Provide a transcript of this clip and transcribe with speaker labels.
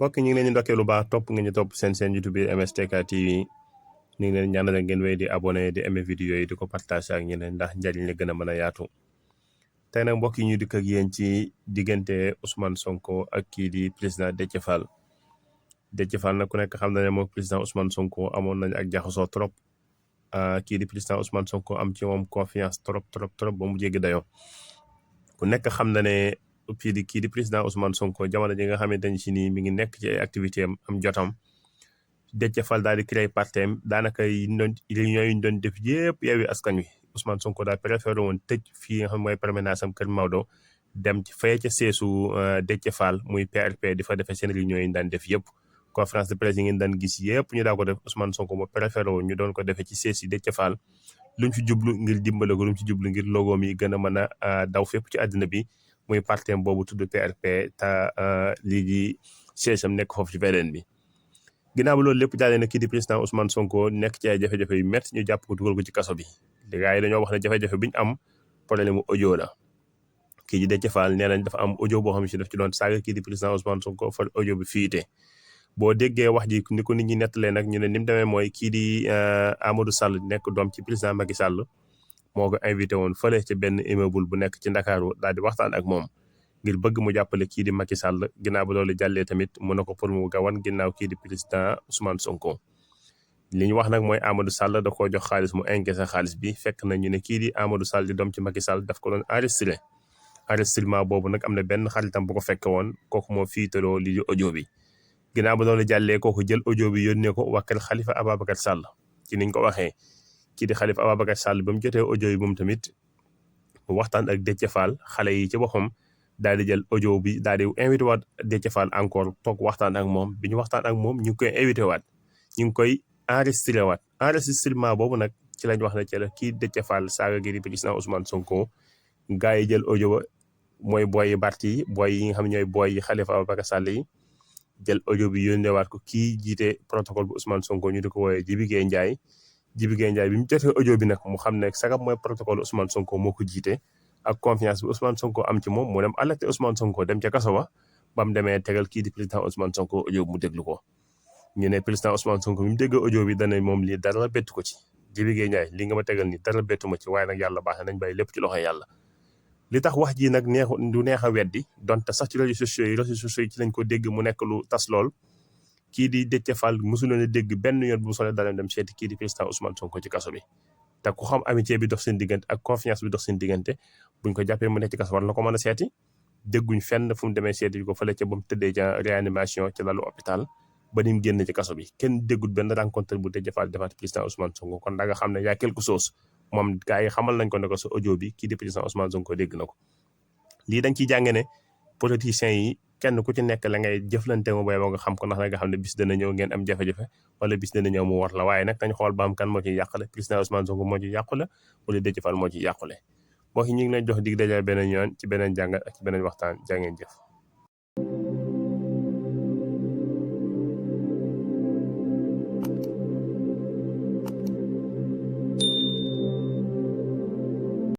Speaker 1: mbokk ñu ngi leen di ndokkee lu baax topp nga ñu topp seen YouTube bi MSTK TV ñu ngi leen ñaanal ngeen wéy di abonné di aimer vidéo yi di ko partager ak ñeneen ndax njariñ la gën a mën a yaatu. tey nag mbokk yi ñu dikk ak yéen ci diggante Ousmane Sonko ak kii di président Déthié Fall. Déthié Fall nag ku nekk xam na ne moom président Ousmane Sonko amoon nañ ak jaxasoo trop kii di président Ousmane Sonko am ci moom confiance trop ba mu jéggi dayoo. ku nekk xam na ne kii di président Ousmane Sonko jamono ji nga xamante ni si nii mi ngi nekk ci ay activité am jotam Déthié Fall daal di créé partem daanaka réunion yi ñu doon def yëpp Yewwi Askan Wi Ousmane Sonko daal préféré woon tëj fii nga xam mooy permanence am Kër Maodo dem ci fay ca seesu Déthié Fall muy PRP di fa defee seen réunion yi ñu daan def yëpp. conférence de presse yi ngeen daan gis yëpp ñu daa ko def Ousmane Sonko moo préféré woon ñu doon ko defee ci sees yi Déthié Fall lu mu ci jublu ngir dimbale ko lu mu ci jublu ngir logo mi gën a mën a daw fépp ci àddina bi muy partem boobu tudd PRP te lii di sees am nekk foofu ci VDN bi. ginnaaw bi loolu lépp jàllee na kii di président Ousmane Sonko nekk ci ay jafe-jafe yu métti ñu jàpp ko dugal ko ci kaso bi gars yi dañoo wax ne jafe-jafe bi ñu am problème mu audio la. kii di Déthié Fall nee nañ dafa am audio boo xam ne si daf ci doon saaga kii di président Ousmane Sonko fa audio bi fiite boo déggee wax ji ni ko nit ñi nettalee nag ñu ne ni mu demee mooy kii di Amadou Sall nekk doom ci président Macky Sall moo ko invité woon fële ci benn immeuble bu nekk ci Ndakaaru daal di waxtaan ak moom ngir bëgg mu jàppale kii di Macky Sall ginnaaw ba loolu jàllee tamit mu ne ko pour mu gawan ginnaaw kii di président Ousmane Sonko. li ñu wax nag mooy Amadou Sall da koo jox xaalis mu encaissé xaalis bi fekk na ñu ne kii di Amadou Sall di doom ci Macky Sall daf ko doon enregistré enregistrement boobu nag am na benn xaritam bu ko fekke woon kooku moo fiitaloo lii di audio bi. ginnaaw ba loolu jàllee kooku jël audio bi yónnee ko wàkkal Khalifa Ababacar Sall ci niñ ko waxee kii di Khalifa Ababacar Sall ba mu jotee audio yi moom tamit mu waxtaan ak Déthié Fall xale yi ci boppam daal di jël audio bi daal di invité waat Déthié Fall encore toog waxtaan ak moom bi ñu waxtaan ak moom ñu ngi koy invité waat ñu ngi koy enregistré waat enregistrement boobu nag ci lañ wax ne ci la kii Déthié Fall saaga gi di président Ousmane Sonko gars yi jël audio ba mooy booy yi Barth yi booy yi nga xam ne ñooy booy yi Khalifa Ababacar Sall yi jël audio bi yónneewaat ko kii jiite protocole bu Ousmane Sonko ñu di ko woowee Jibi Gueye Ndiaye bi mu jotee audio bi nag mu xam ne sagam mooy protocole Ousmane Sonko moo ko jiite ak confiance bi Ousmane Sonko am ci moom mu dem alerté Ousmane Sonko dem ca kaso ba mu demee tegal kii di président Ousmane Sonko audio bi mu déglu ko ñu ne président Ousmane Sonko bi mu déggee audio bi dana moom lii dara bettu ko ci Jibi Gueye Ndiaye li nga ma tegal nii dara bettu ma ci waaye nag yàlla baax na nañ bàyyi lépp ci loxo yàlla. li tax wax ji nag du neex a weddi donte sax ci réseaux sociaux yi ci lañ ko dégg mu nekk lu tas lool kii di Déthié Fall mosuloon a dégg benn yoon bu solee dana dem seeti kii di président Ousmane Sonko ci kaso bi te ku xam amitié bi dox seen diggante ak confiance bi dox seen diggante buñ ko jàppee mu nekk ci kaso war na ko mën a seeti dégguñ fenn fu mu demee seeti ko fële ca ba mu tëddee ca réanimation ci lalu hôpital ba ni mu génn ci kaso bi kenn déggul benn rencontre bu Déthié Fall defaat président Ousmane Sonko kon da nga xam ne yaa quelque chose moom gars yi xamal nañ ko ne ko sa audio bi kii di président Ousmane Sonko dégg na ko lii dañ ciy jànge ne politiciens yi kenn ku ci nekk la ngay jëflante mo boy ba nga xam ko ndax nga xam ne bis dana ñëw ngeen am jafe-jafe wala bis dana ñëw mu war la waaye nag dañ xool ba am kan moo ciy yàqule président Ousmane Sonko moo ciy yàqule wala Déthié Fall moo ciy yàqule mbokk yi ñu ngi leen jox dig daje beneen yoon ci beneen jàngat ak ci beneen waxtaan jaa ngeen jëf